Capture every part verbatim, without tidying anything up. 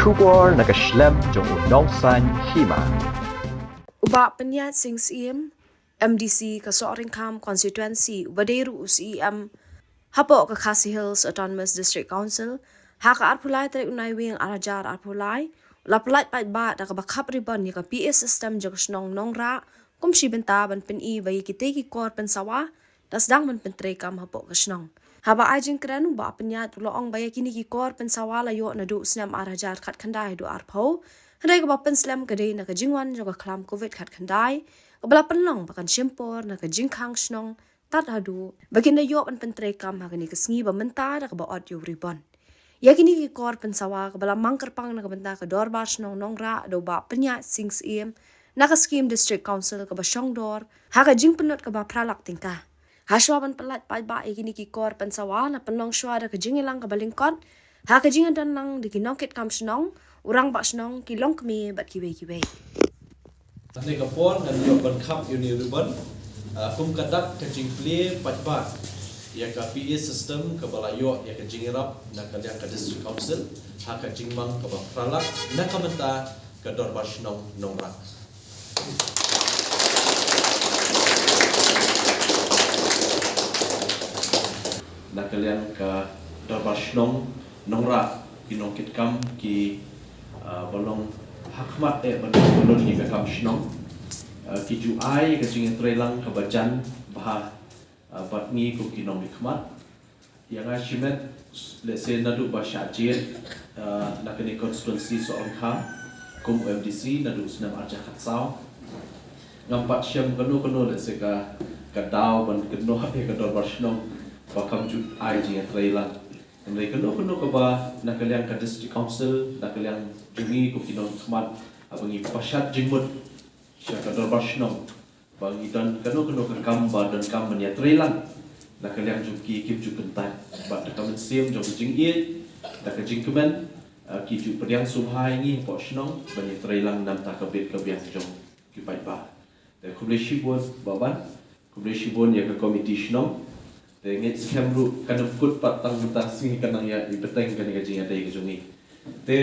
Khubor na ka shlem jong u nongsaiñ hima. U Bah Pyniaid Sing Syiem, M D C ka Sohryngkham Constituency, uba dei ruh u C E M hapoh ka Khasi Hills Autonomous District Council, ha ka arphew lai tarik u Naiwieng ar hajar arphew lai, u la pyllait paidbah da kaba khap ribbon ïa ka P A system jong ka shnong Nongrah, kum shi bynta ban pyni ba ïa kitei ki kor pynsawa da sdang ban pyntreikam hapoh ka shnong. Haba ai jingkren, u Bah Pyniaid u la ong ba ïa kine ki kor pynsawa la ïoh naduh u snem ar hajar khatkhyndai haduh arphew. Hynrei kaba pynslem ka dei na ka jingwan jong ka khlam Covid khatkhyndai, kaba la pynlong ba kan shim por na ka jingkhang shnong tad haduh ba kin da ïoh ban pyntreikam ha kane ka sngi ba mynta da kaba ot ïa u ribbon. Ïa kine ki kor pynsawa kaba la mang kyrpang na ka bynta ka Dorbar Shnong Nongrah da u Bah Pyniaid Sing Syiem na ka skim District Council kaba shongdor ha ka jingpynlut kaba phra lak tyngka. Hashwa ban pyllait paidbah ïa kine ki kor pynsawa, la pynlong shuwa da ka jingïalang kaba lyngkot ha ka jingïadon lang da ki nongkitkam shnong, u rangbah shnong, ki longkmie bad kiwei kiwei. Hynrei ka por ngan ïoh ban khap ïa une u ribbon, ah, kum ka dak ka jingplie paidbah ïa ka P A system kaba la ïoh ïa ka jingïarap na ka liang ka District Council ha ka jingmang kaba phra lak na ka bynta ka Dorbar Shnong Nongrah. Na ka liang ka Dorbar Shnong Nongrah, ki nongkitkam ki, ah, ba long ha khmat eh ban pynlong ïa ka kam shnong, ah, ki ju ai ka jingïatreilang kaba jan bha, ah, bad ngi kum ki nongmihkhmat. Ïa nga shimet, lehse naduh ba shah jied, ah, na kane constituency Sohryngkham kum u M D C naduh u snem ar hajar khatsaw, ngam pat shem kano kano, lehse ka, ka daw ban kynnoh ïa ka Dorbar Shnong ba kam ju ai jingïatreilang. Hynrei kano kano kaba na ka liang ka District Council, na ka liang jong ngi kum ki nongmihkhmat, haba ngi pashat jingmut sha ka Dorbar Shnong ba ngi don kano kano ka kam ba donkam ban ïatreilang, na ka liang jong ki kim ju kyntait. Bad da ka mynsiem jong ka jingïeit, da ka jingkmen, ah, ki ju pdiang sngewbha ïa ngi hapoh shnong ban ïatreilang na ka bynta ka bit ka biang jong ki paidbah. Te khublei shibun Bah Ban, khublei shibun ïa ka komiti shnong. Te ngeit skhem ruh kan ym kut pat tang mynta ka sngi, kan nang ïa i bteng kane ka jingïadei ka jong ngi. Te,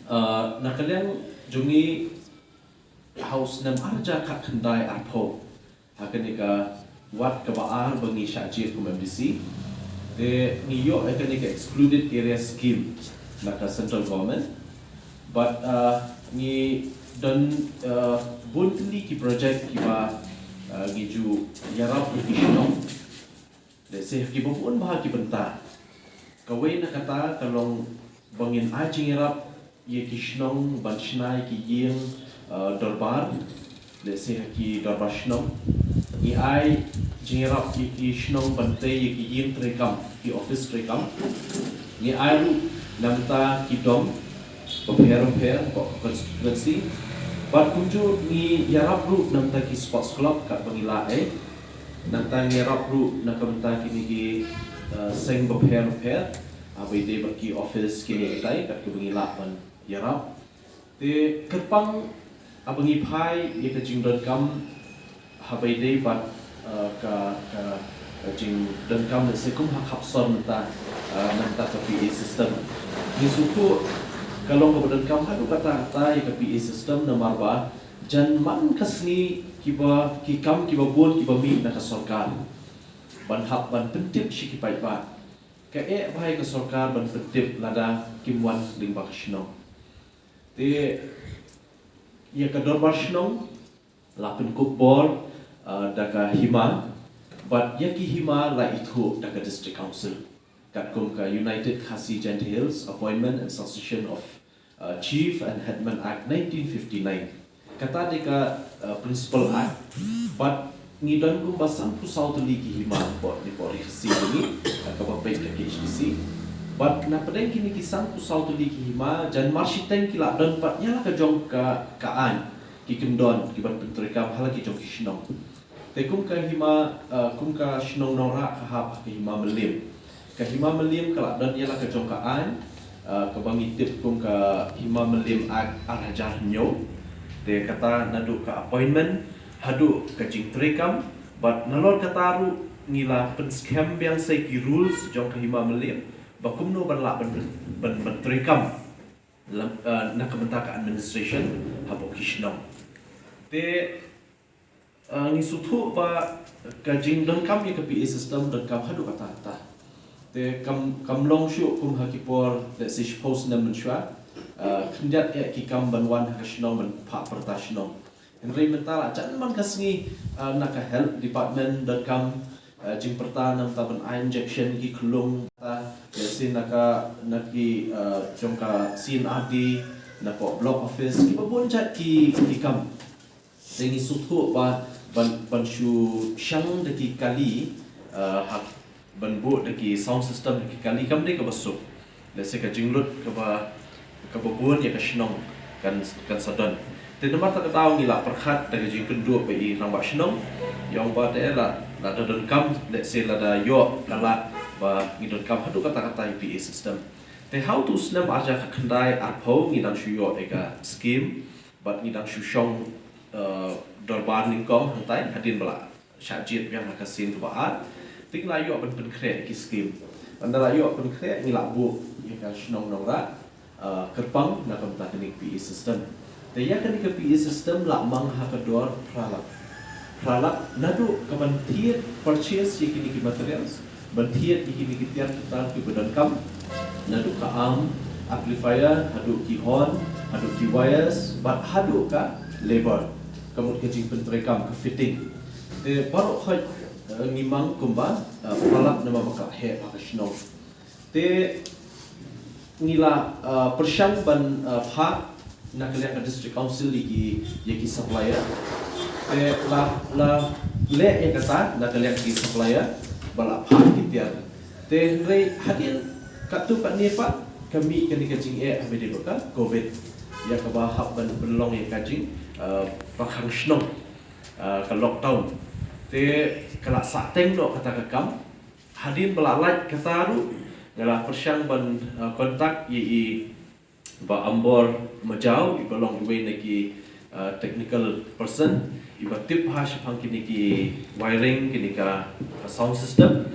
ah, na ka liang jong ngi, ha u snem ar hajar khatkhyndai arphew, ha kane ka ward kaba ar ba ngi shah jied kum M D C, te ngi ïoh ïa kane ka excluded area scheme na ka central government. Bad, ah, ngi don, ah, bun tylli ki project kiba, ah, ngi ju ïarap ïa ki shnong. Lehse ha kiba bun bha ki bynta. Kawei na kata ka long ba ngin ai jingïarap ïa ki shnong ban shna ïa ki ïing, ah, dorbar, lehse ha ki dorbar shnong. Ngi ai jingïarap ïa ki shnong ban tei ïa ki ïing treikam, ki office treikam. Ngi ai ruh na bynta ki dong bapher bapher hapoh ka constituency. Bad kumjuh ngi ïarap ruh na bynta ki sports club katba ngi lah eh. Nangta ngi ïarap ruh na ka bynta kine ki, eh, seng bapher bapher, ah, ba ïadei bad ki office kine kitai, katba ngi lah ban ïarap. Te kyrpang, ah, ba ngi phai ïa ka jingdonkam, ah, ba ïadei bad, eh, ka, ka, ka jingdonkam lehse kum ha Khapsor mynta, eh, na bynta ka P A system. Ngi sngewthuh ka long kaba donkam haduh katta katta ïa ka P A system namar ba jan man ka sngi kiba, ki kam kiba bun kiba mih na ka sorkar ban hap ban pyntip sha ki paidbah. Ka eh bha ïa ka sorkar ban pyntip lada kim wan lyngba ka shnong. Te ïa ka dorbar shnong la pynkup bor, ah, da ka hima, bad ïa ki hima la ithuh da ka District Council, katkum ka United Khasi Jaintia Hills Appointment and Succession of, uh, Chief and Headman Act nineteen fifty-nine. Kata dei ka, uh, principal act. Bad ngi don kumba sanphew saw tylli ki hima hapoh, hapoh Ri Khasi jong ngi, uh, kaba peit da ka K H A D C. Bad na pdeng kine ki sanphew saw tylli ki hima, jan marshiteng ki la don pat ïa la ka jong ka, ka aiñ, ki kyndon kiban pyntreikam ha la ki jong ki shnong. Te kum ka hima, eh, kum ka shnong Nongrah ka hap ha ka hima Mylliem. Ka hima Mylliem ka la don ïa la ka jong ka aiñ, eh, kaba ngi tip kum ka Hima Mylliem Act ar hajar hynñiew. Te kata naduh ka appointment haduh ka jingtreikam, bad nalor kata ruh ngi la pynskhem biang sa ïa ki rules jong ka hima Mylliem ba kumno ban lah ban, ban, ban treikam lam, uh, na ka bynta ka administration hapoh ki shnong. Te uh, ngi sngewthuh ba ka jingdonkam ïa ka P A system donkam haduh katta katta. Te kam, kam long shuh kum ha ki por, let's say, shiphew snem mynshuwa, uh, khyndiat ïa ki kam ban wan ha ka shnong ban phah pyrta shnong. Hynrei mynta la jan man ka sngi, uh, na ka health department donkam, uh, jingpyrta namar ban ai injection ki khlung, ta, let's say, na ka, na ki, uh, jong ka C and R D, napoh block office, kiba bun jait ki, ki kam. Te ngi sngewthuh ba ban, ban shu shang da ki kali, uh, ha, ban buh da ki sound system ha ki kali kam dei kaba suk. Let's say ka jinglut kaba, kaba bun ïa ka shnong kan, kan sa don. Te namar kata ka daw ngi la pyrkhat da ka jingkynduh bad i rangbah shnong, ïa ong ba te la, lada donkam, let's say lada ïoh ka lad ba ngi donkam haduh katta katta ïa P A system. Te ha utu u snem ar hajar khyndai arphew ngi dang shu ïoh ïa ka skim, bad ngi dang shu shong, uh, dorbar nyngkong hangtai, hadien ba la shah jied biang ha ka sien kaba ar. Te ngi la ïoh ban pynkhreh ïa ki skim. Ynda la ïoh pynkhreh ngi la buh ïa ka shnong Nongrah, uh, kyrpang na ka bynta kane ka P A system. Te ïa kane ka P A system la mang ha ka dor phra lak. Phra lak naduh ka ban thied purchase ïa kine ki materials, ban thied ïa kine ki tiar ki tar kiba donkam, naduh ka amp, amplifier, haduh ki horn, haduh ki wires, bad haduh ka labour, ka mut ka jingpyntreikam, ka fitting. Te baroh khoit, eh, ngi mang kumba, eh, phra lak namar ba ka heh bha ka shnong. Te ngi la, eh, pyrshang ban, eh, phah na ka liang ka District Council ïa ki, ïa ki supplier. Te la, la leh ïa kata na ka liang ki supplier ba la phah ki tiar. Te hynrei hadien katto katne pat ka mih kane ka jingeh ha ba dei ba ka covid, ïa kaba hap ban pynlong ïa ka jing, eh, pyrkhang shnong, eh, ka lockdown. Te ka la sahteng noh kata ka kam. Hadien ba la lait kata ruh nga la pyrshang ban, eh, contact ïa i Bah Ambor Majaw, iba long iwei na ki, uh, technical person, iba tip bha shaphang kine ki wiring, kine ka, ka sound system.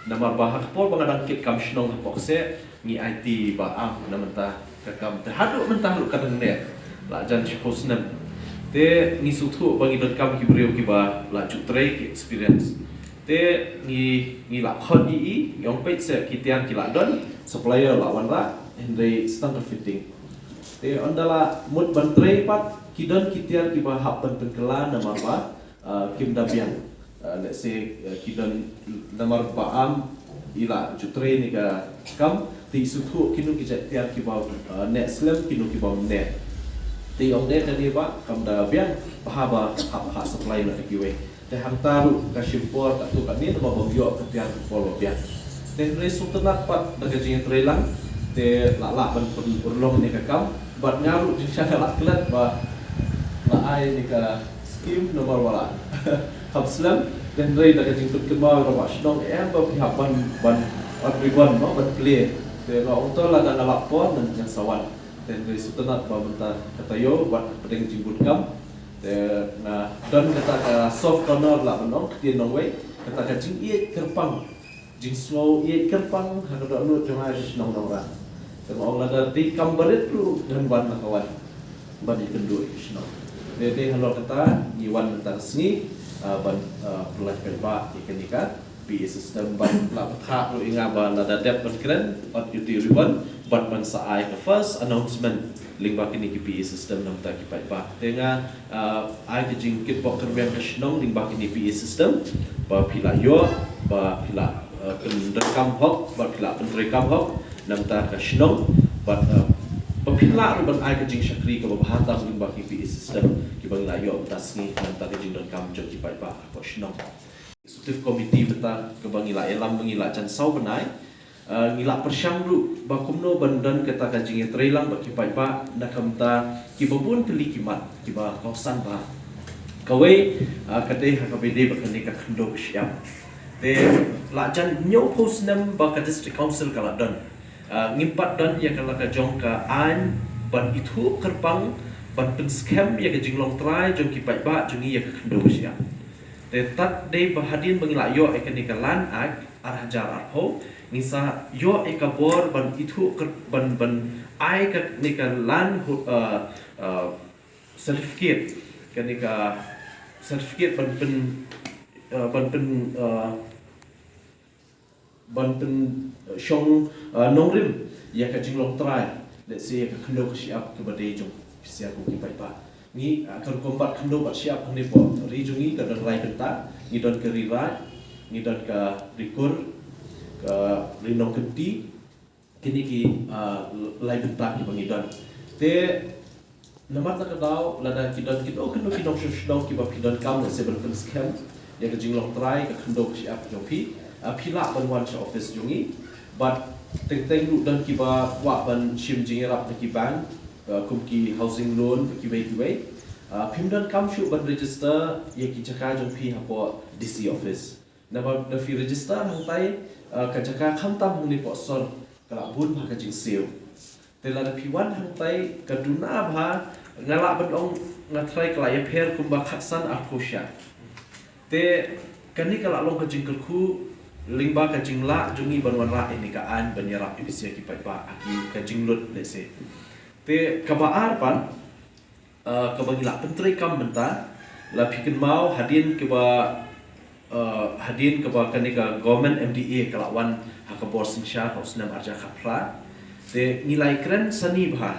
Namar ba ha ka por ba nga dang kit kam shnong hapoh kseh, ngi aiti Bah Am na mynta ka kam. Te haduh mynta ruh ka dang neh, la jan shiphew snem. Te ngi sngewthuh ba ngi donkam ki briew kiba la ju trei, ki experience. Te ngi, ngi la khot ïa i, ngi ong peit se ki tiar ki la don, supplier la wanrah, hynrei sa tang ka fitting. Te ynda la mut ban trei pat, ki don ki tiar kiba hap ban pynkylla namar ba, uh, kim da biang. Uh, let's say, uh, ki don namar Bah Am i la ju trei ïa ka kam, te i sngewthuh kino ki jait tiar kiba, uh, neh slem, kino kiba ym neh. Te i ong de kane ba kam da biang, bha ba hap, hap supply noh ïa kiwei. Te hangta ruh ka shim por katto katne namar ba ym ïoh ka tiar ka por ba biang. Te hynrei sngewtynnat pat da ka jingïatreilang, te la lah ban pynurlong ïa ka kam, bad nga ruh jingshisha nga la klet ba la ai ïa ka skim namar ba la kham slem. Te hynrei da ka jingpynkynmaw rangbah shnong, em ba phi hap ban, ban ot ribbon mo, ban plie. Te nga ong to lada nga lap por ngan, ngan sa wan. Te hynrei sngewtynnat ba mynta ka taïew bad hapdeng jingbun kam, te nga don kata ka soft corner lah ban ong, ktien nongwei, kata ka jingïeit kyrpang, jingsngew ïeit kyrpang ha ka dohnud jong nga ha ka shnong Nongrah. Te nga ong lada dei kam barit ruh ngan wan, la ka wan ban ïakynduh ïa ka shnong. Te dei halor kata ngi wan mynta ka sngi, ah, ban, ah, pynlait paidbah ïa kane ka P A system, bad la bthah ruh ïa nga ba lada dep ban kren, ot ïuti ribbon, bad ban sa ai ka first announcement lyngba kine ki P A system na bynta ki paidbah. Te nga, ah, ai ka jingkitbok kyrwiang ha ka shnong lyngba kine P A system, ba phi la ïoh, ba phi la, ah, pyndonkam hok, ba phi la pyntreikam hok na bynta ka shnong, bad, ah, ba phin lah ruh ban ai ka jingshakri kaba bha tam lyngba ki P A system kiba ngi la ïoh mynta sngi na bynta ka jingdonkam jong ki paidbah hapoh shnong. Executive Committee mynta kaba ngi la ïalam ba ngi la jan saw bnai, eh, ngi la pyrshang ruh ba kumno ban don kata ka jingïatreilang bad ki paidbah na ka bynta kiba bun tylli ki mat kiba kongsan bha. Kawei, eh, ka dei ha kaba dei bad kane ka khyndew ka shyiap. Te la jan hynñiewphew snem ba ka District Council ka la don. Eh, ngim pat don ïa ka la ka jong ka aiñ ban ithuh kyrpang, ban pynskhem ïa ka jinglong trai jong ki paidbah jong ngi ïa ka khyndew ka shyiap. Te tad dei ba hadien ba ngi la ïoh ïa kane ka Land Act ar hajar arphew, Ngi sa ïoh ïa ka bor ban ithuh ka, ban, ban ai kane ka land ho-, uh, uh, certificate, kane ka certificate ban pyn, uh, ban pyn, uh, ban pynshong, uh, nongrim ïa ka jinglong trai, let's say, ïa ka khyndew ka shyiap kaba dei jong phi sha kum ki paidbah. Ngi, uh, ka rukom bat khyndew bat shyiap hangne hapoh ri jong ngi ka don lai bynta. Ngi don ka Ri Raid, ngi don ka Ri Kur, ka Ri Nongkynti. Kine ki, uh, lai bynta kiba ngi don. Te namar kata ka daw, lada ki don kino kino ki nongshong shnong kiba phi donkam, let's say, ban pynskhem ïa ka jinglong trai ka khyndew ka shyiap jong phi, uh, phi lah ban wan sha office jong ngi. Bad teng teng ruh don kiba kwah ban shim jingïarap na ki bank, uh, kum ki housing loan, kiwei kiwei. Uh, phim donkam shuh ban register ïa ki jaka jong phi hapoh D C office. Naba da phi register hangtai, uh, ka jaka khamtam hangne hapoh sor ka la bun bha ka jingsiew. Te lada phi wan hangtai ka duna bha, nga lah ban ong, nga tharai ka la ïapher kumba khatsan arphew shyiap. Te kane ka la long ka jingkyrkhu lyngba ka jinglah jong ngi ban wanrah ïa kane ka aiñ ban ïarap ïa phi sha ki paidbah ha ki ka jinglut, let's say. Te kaba ar pat, uh, kaba ngi la pyntreikam mynta, la phi kynmaw hadien kaba, uh, hadien kaba kane ka government M D A ka la wan ha ka bor synshar ha u snem arhajar khatphra. Te ngi la ïakren sani bha.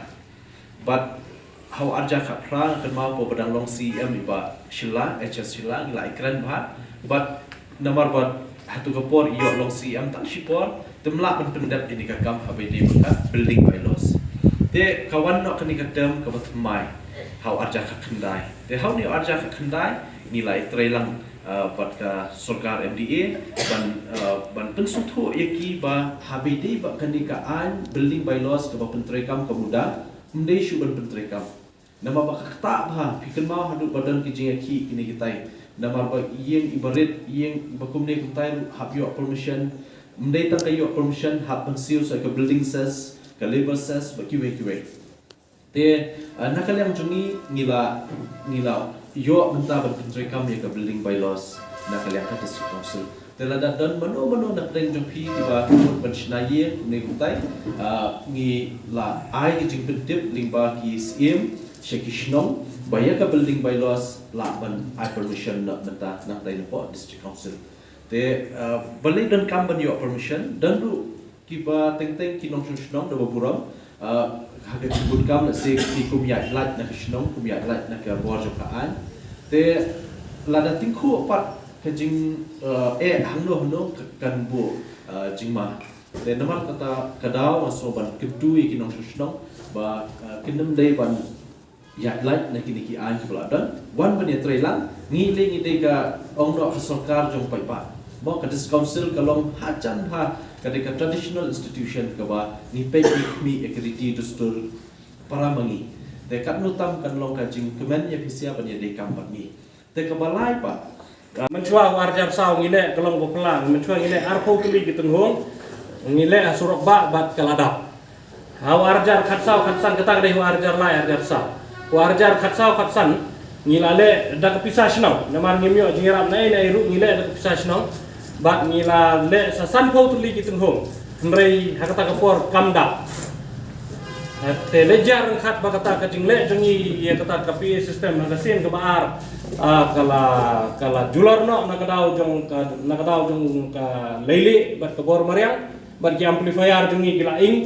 Bad ha u arhajar khatphra nga kynmaw ba dang long C E M i Bah Shylla, H S Shylla, ngi la ïakren bha. Bad namar ba hato ka por i ïoh long C E M tang shipor, te ym lah ban pyndep ïa kane ka kam haba ïadei bad ka building bylaws. Te ka wan noh kane ka term kaba thymmai ha u arhajar khatkhyndai. Te ha une u arhajar khatkhyndai ngi la ïatrei lang, uh, bad ka sorkar M D A ban, uh, ban pynsngewthuh ïa ki ba haba ïadei bad kane ka aiñ building bylaws kaba pyntreikam ka muda, ym dei shuh ban pyntreikam. Namar ba ka ktah bha, phi kynmaw haduh ba don ki jingïakhih kine kitai. Namar ba ïing iba rit, ïing iba kumne kumtai ruh hap ïoh permission. Ym dei tang ka ïoh permission, hap ban siew sa ka building cess, ka labour cess, bad kiwei kiwei. Te, uh, na ka liang jong ngi, ngi la, ngi la ïoh mynta ban pyntreikam ïa ka building bylaws na ka liang ka District Council. Te lada don mano mano na pdeng jong phi kiba mut ban shna ïing kumne kumtai, ah, ngi la ai ka jingpyntip lyngba ki syiem sha ki shnong ba ïa ka building bylaws lah ban ai permission noh mynta na pdeng napoh District Council. Te, ah, balei donkam ban ïoh permission, don ruh kiba teng teng ki nongshong shnong da ba burom, ah, ha ka jingbun kam, let's say, ki kum ïaid lait na ka shnong, kum ïaid lait na ka bor jong ka aiñ. Te lada tyngkhuh pat ka jing, ah, eh hangno hangno ka, kan buh, ah, jingma. Te namar kata ka daw nga sngew ban kyntu ïa ki nongshong shnong ba, ah, kin ym dei ban ïaid lait na kine ki aiñ kiba la don. Wan ban ïatrei lang, ngi leh ngi dei ka ong noh ka sorkar jong paidbah. Mo, ka District Council ka long hajan ha ka dei ka traditional institution kaba ngi peit ngi khmih ïa ka riti dustur para ma ngi. Te katno tam kan long ka jingkmen ïa phi sha ban ïadei kam bad ngi. Te kaba lai pat, ah, mynshuwa u arhajar saw ngi leh ka long ba plang, mynshuwa ngi leh arphew tylli ki tynghong, ngi leh ha surok bah bad ka la dap. Ha u arhajar khatsaw khatsan, kata ka dei u arhajar lai arhajar saw. U arhajar khatsaw khatsan ngi la leh da ka pisa shnong, namar ngim ïoh jingïarap na ei na ei ruh, ngi leh da ka pisa shnong. Bad ngi la leh sa sanphew tylli ki tynghong. Hynrei ha kata ka por kam dap. Te leh jar ryngkat ba kata ka jingleh jong ngi ïa kata ka P A system ha ka sien kaba ar, ah, ka la, ka la julor noh na ka daw jong ka, na ka daw jong ka Leilieh bad ka bor mariang bad ki amplifier jong ngi ki la ing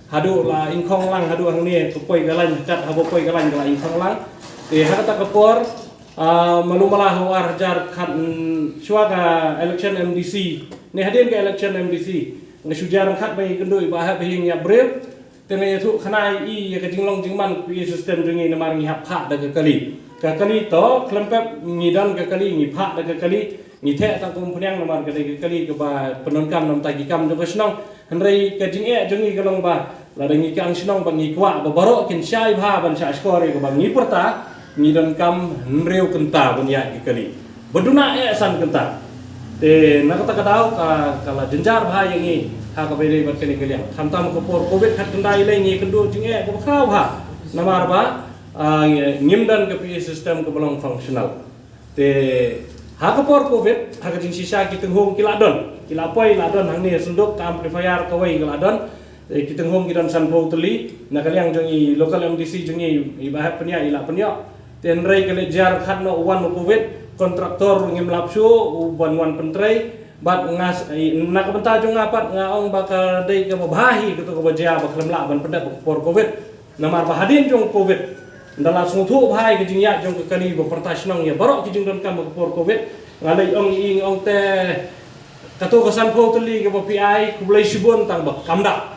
haduh la ingkhong lang haduh hangne ka poi ka lain, kat haba poi ka lain ka la ingkhong lang. Te ha kata ka por, ah, malu mala ha u arhajar khat, mm, shuwa ka election M D C, ne hadien ka election M D C, nga shu jar ryngkat ba ngi kynduh ba hap ba ïing ïa briew. Te nga ïathuh khana ïa i ïa ka jinglong jingman ka P A system jong ngi namar ngi hap phah da ka kali. Ka kali to khlem pep ngi don ka kali, ngi phah da ka kali. Ngi theh tang kum phniang namar ka dei ka kali kaba pyndonkam na bynta ki kam jong ka shnong. Hynrei ka jingeh jong ngi ka long ba lada ngi kang shnong ba ngi kwah ba baroh kin shai bha ban shah shkor ïa kaba ngi pyrta, ngi donkam hynriew kynta ban ïaid ki kali. Ba duna eh san kynta. Te na kata ka daw ka, ka la jynjar bha ïa ngi ha kaba ïadei bad kane ka liang. Khamtam ka por covid khatkhyndai lei ngi kynduh jingeh kaba khraw bha. Namar ba, ah, ngim don ka P A system kaba long functional. Te ha ka por covid, ha ka jingshisha ki tynghong ki la don. Ki la poi la don hangne senduk ka amplifier kawei ka la don. Eh, ki tynghong ki don sanphew tylli, na ka liang jong i local M D C jong i, i Bah Hep Pynïaid i la pynïoh. Te hynrei ka leit jia ryngkat noh u wan u covid, kontraktor ruh ngim lap shuh, u ban wan pyntrei, bad nga s-, i, na ka bynta jong nga pat nga ong ba ka dei kaba bha hi kato kaba jia ba khlem lah ban pyndep ha ka por covid. Namar ba hadien jong covid, ynda la sngewthuh bha ïa ka jingïaid jong ka kali ba pyrta shnong ïa baroh ki jingdonkam ha ka por covid, nga leit ong i, nga ong te kato ka sanphew tylli kaba phi ai, khublei shibun tang ba kam dap.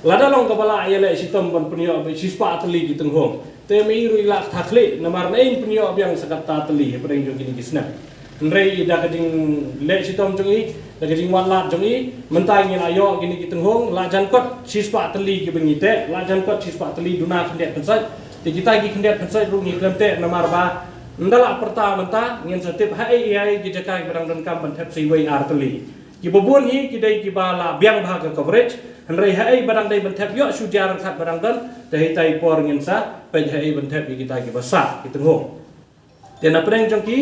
Lada long kaba lah ïaleh shitom ban pynïoh ba shispah tylli ki tynghong, te ma i ruh i lah thakhlieh, namar na in pynïoh biang sa kata tylli hapdeng jong kine ki snem. Hynrei da ka jingleh shitom jong i, da ka jingwad lad jong i, mynta ngi la ïoh kine ki tynghong, la jan kot shispah tylli kiba ngi teh, la jan kot shispah tylli duna khyndiat khynsoit. Te kita ki khyndiat khynsoit ruh ngi khlem teh namar ba ynda la pyrta mynta ngin sa tip ha ei ei ki jaka kiba dang donkam ban thep sa iwei ar tylli. Kiba bun hi ki dei kiba la biang bha ka coverage, hynrei ha ei ba dang dei ban thep ïoh shu jia ryngkat ba dang don, te ha itai i por ngin sa peit ha ei ban thep ïa kita kiba sah ki tynghong. Te na pdeng jong ki,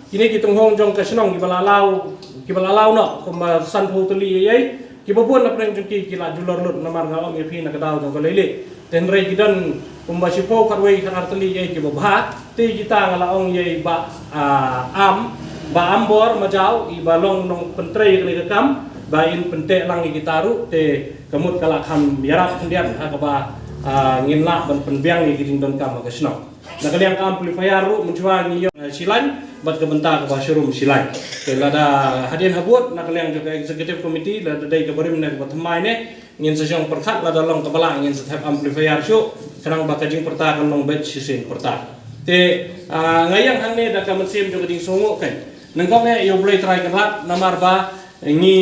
kine ki tynghong jong ka shnong kiba la law, kiba la law noh kumba sanphew tylli ei ei, kiba bun na pdeng jong ki ki la julor lut namar nga ong ïa phi na ka daw jong ka leilieh. Te hynrei ki don kumba shiphew khatwei khatar tylli ei ei kiba bha. Te kita nga la ong ïa i Bah, ah, Am, Bah Ambor Majaw, iba long nongpyntrei ïa kane ka kam, ba in pynteh lang ïa kita ruh, te ka mut ka la kham ïarap khyndiat ha kaba, ah, ngin lah ban pynbiang ïa ki jingdonkam ha ka shnong. Na ka liang ka amplifier ruh mynshuwa ngi ïoh, eh, shilaiñ, bad ka bynta kaba sharum shilaiñ. Te lada hadien habud na ka liang jong ka executive committee, lada dei ka barim ne kaba thymmai ne, ngin sa shong pyrkhat, lada long kaba lah ngin sa thep amplifier shuh, khnang ba ka jingpyrta kan long beit shisien pyrta. Te, ah, nga ïeng hangne da ka mynsiem jong ka jingsngewnguh kein. Nyngkong eh ïa U Blei Trai Kynrad namar ba ngi,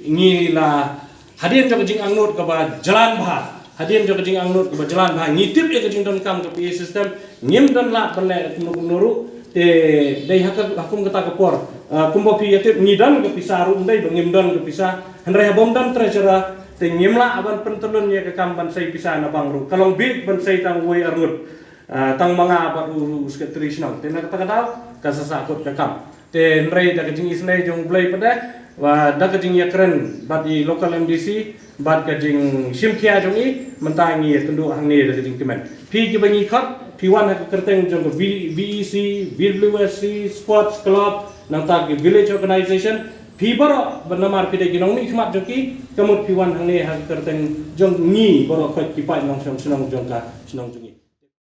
ngi la hadien jong ka jingangnud kaba jlan bha. Hadien jong ka jingangnud kaba jlan bha. Ngi tip ïa ka jingdonkam ka P A system. Ngim don lad ban leh kumno kumno ruh. Te dei ha ka, ha kum kata ka por. Ah, kumba phi ïatip ngi don ka pisa ruh, ym dei ba ngim don ka pisa. Hynrei ha bym don treasurer, te ngim lah ban pyntylun ïa ka kam ban sei pisa na bank ruh. Ka long beit ban sei tang uwei ar ngut. Ah, tang ma nga bad u, u secretary shnong. Te na kata ka daw, ka sa sahkut ka kam. Te hynrei da ka jingisynei jong U Blei pat de, wa da ka jingïakren bad i local M D C, bad ka jingshim khia jong i, mynta ngi ïakynduh hangne da ka jingkmen. Phi kiba ngi khot, phi wan ha ka kyrteng jong ka V-, V E C, V W S C, Sports Club, nangta ki Village Organization, phi baroh, ba namar phi dei ki nongmihkhmat jong ki, ka mut phi wan hangne ha ka kyrteng jong ngi baroh khoit ki paid nongshong shnong jong ka shnong jong ngi.